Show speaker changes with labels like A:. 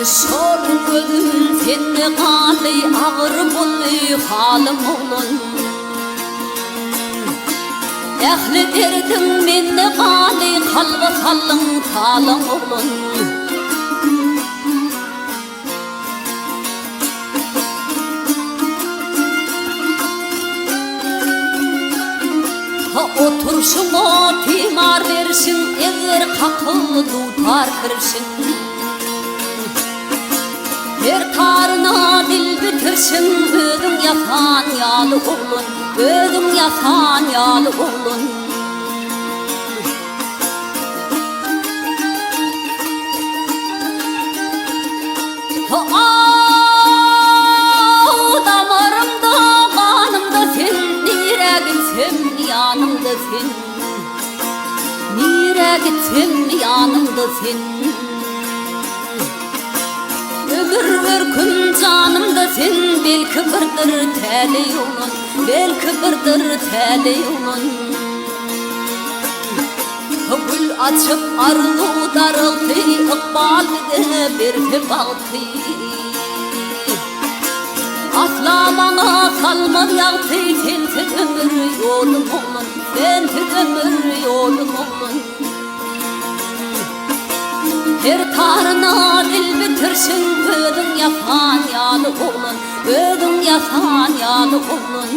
A: Şol gözüm sende galdy, agyr boldy halym oglan. Ähli derdiň mende galdy, kalba saldyň talaň oglan. Ha oturşyňa timar berşiň, eger kakyl dutar kirşiň. Her taryna dil bitirşiň, özüň ýasan ýaly oglan, özüň ýasan ýaly oglan. Ho-ow, damarymda, ganymda sen, nirä gitsem ýanymda sen. Nirä gitsem ýanymda sen. Ömür örküm janymda sen, belki birdir täleý oglan, belki birdir täleý oglan. Gül açyp arzuw daragty, Ykbal bize berse bagty. Asla maňa salmaz ýagty, Sensiz ömür ýolum oglan, Sensiz ömür ýolum oglan. Her taryna dil bitirşiň, Özüň ýasan ýaly oglan, Özüň ýasan ýaly oglan.